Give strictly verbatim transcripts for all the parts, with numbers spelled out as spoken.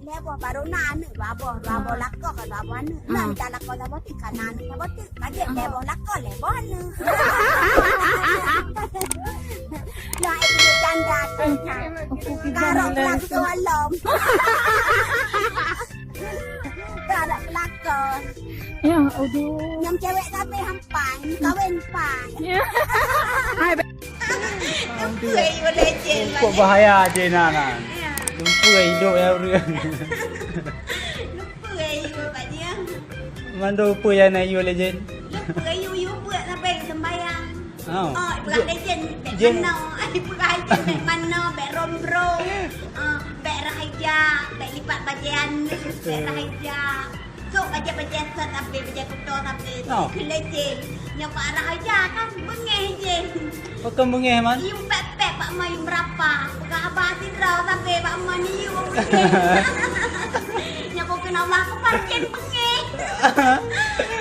Lhèe boh baru na aneuk dua boh, dua boh lakoe ka dua boh aneuk. Na mita lakoe saboh teuk ka na aneuk saboh teuk. Ka jeuet lhèe boh lakoe, lhèe boh aneuk. Lah, itu janda tu. Karok lakoe lom. Karok lakoe. Ya, aduh. Nyang cewek sabe hampai, kawin pai. Ya. Hai, Lumpui yue lé jén. Kok bahaya jén na, na. Ya. Lumpui hidup ya ureueng. Lumpui yue Pak Ji. Mandum lumpui ya na yue lé jén. Lumpui yue, yue buet sampai sembayang. Oh. Oh, bukan lé jén, bèk mano. Ai, bukan jén, bèk mano, bèk rombro. Ah, bèk rahaja, bèk lipat bajèe aneuk, bèk rahaja. Sok bajèe-bajèe sat sabe, bajèe kuto sabe. Oh. Keu lé jén. Nyoe bak rahaja kan beungèh jén. Pakon beungèh, Man? Yue pèk-pèk bak ma yue meurapa. Peugah haba sidroe sabe bak ma ni yue beungèh. Nyoe keu keunan Allah keupan jén beungèh.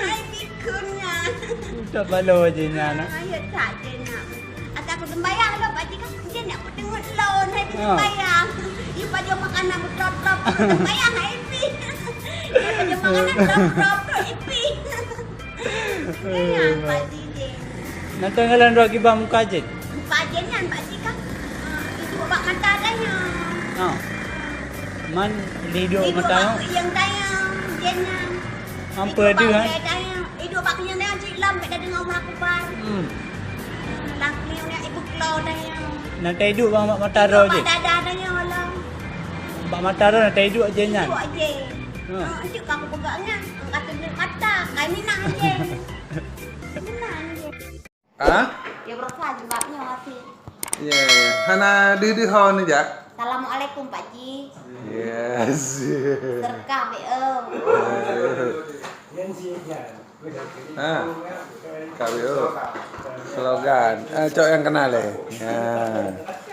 Hai bikun nyan. Udah balo jén nyan. Ah, ya tak jén nyan. Ata ku sembayang lom, Pak Ji, kan jén nyak peuteungeut lôn hai sembayang. Di pajoh makanan beutrop-trop sembayang hai pi. Di pajoh makanan trop-trop tu ipi. Kaya Pak Ji jén. Nyan teuh ngalon dua gibang muka jén. Muka jén nyan Pak Ji kan. Ah, itu bak mata dah nyan. Ha. Man di dua mata. Yang tayang jén nyan. Ampe deuh, eh? Idup bak keunyang dayang cit lom, bèk tadeungoe Allahu Akbar. Hmm. Lam keunyang dayang ibu klo dayang. Na taiduek bak mata droe jih. Bak dada dayang lom. Bak mata droe na taiduek jih nyan. Iduek jih. Hmm. Ha, cit ka kupeugah nyan. Ka teuduek mata, ka minah jih. Minah jih. Ah? Ya, berusaha jilbab nyoe, Afi. Ya, ya. Hana deuh-deuh ho neujak? Assalamualaikum, Pak Ji. Yes. Serkah, B O. Ha. Kak B O. Slogan. Eh, cok nyang kenal, eh. Ya.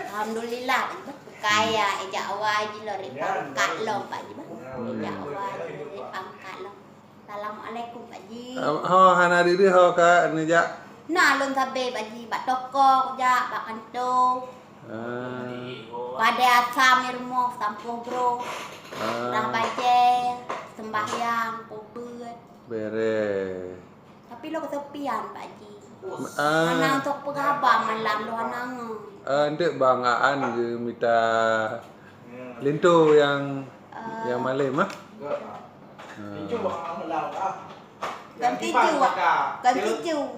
Alhamdulillah, kaya ejak awai jih lom, ri pangkat lom, Pak Ji, bah. Ejak awai jih lom, ri pangkat lom. Assalamualaikum, Pak Ji. Eh, ho, hana diri ho ka neujak? Na lôn sabe, Pak Ji, bak toko kujak, bak kanto. Ah. Padé asam i rumoh, sampôh groe. Ah. Rah bajèe, sembahyang, peubeuet. Bereh. Tapi lôn kesepian, Pak Ji. Ah. Hana untuk peugah haba malam lôn hana ngon. Ah, enteuk bang Aan geumita linto nyang, nyang malém, ah? Kon tijôk, kon tijôk.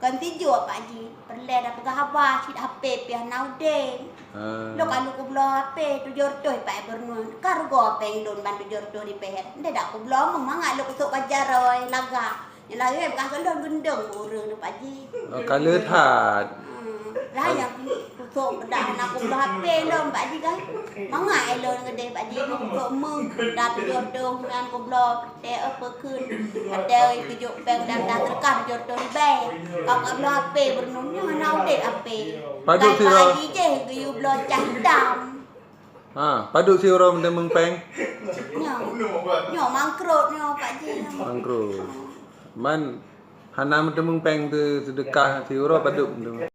Kon tijôk, Pak Ji. Peureulèe tapeugah haba cit H P pih hana udeb. Ah. Lôn ka lôn kubloe H P tujoh reutôh i Pak Gubernur. Ka rugoe péng lôn ban tujoh reutôh ribèe. Ndeh dak kubloe meuh mangat lôn kusôk bajèe rhoi lagak. Nyan lagèe beukah keu lôn gendong ureueng nyoe, Pak Ji. Oh, ka le that. Hmm. Lah nyang kusôk beudak na kubloe H P lôn, Pak Ji, kan. Mangat ilôn keudeh, Pak Ji, kusôk meuh, beudak tujoh dong nyan kubloe, peutek, eh, peukheun. Watèe kujok péng dan dah teuka tujoh dong ribèe. Ka kubloe H P beureunong nyoe hana udeb H P. Padub sidroe. Pak Ji jih geuyue bloe cah itam. Ha, padub sidroe meuteumeung péng? Nyoe. Nyoe mangkrot nyoe, Pak Ji. Mangkrot. Man hana meuteumeung péng teu seudeukah siuroe padub meuteumeung.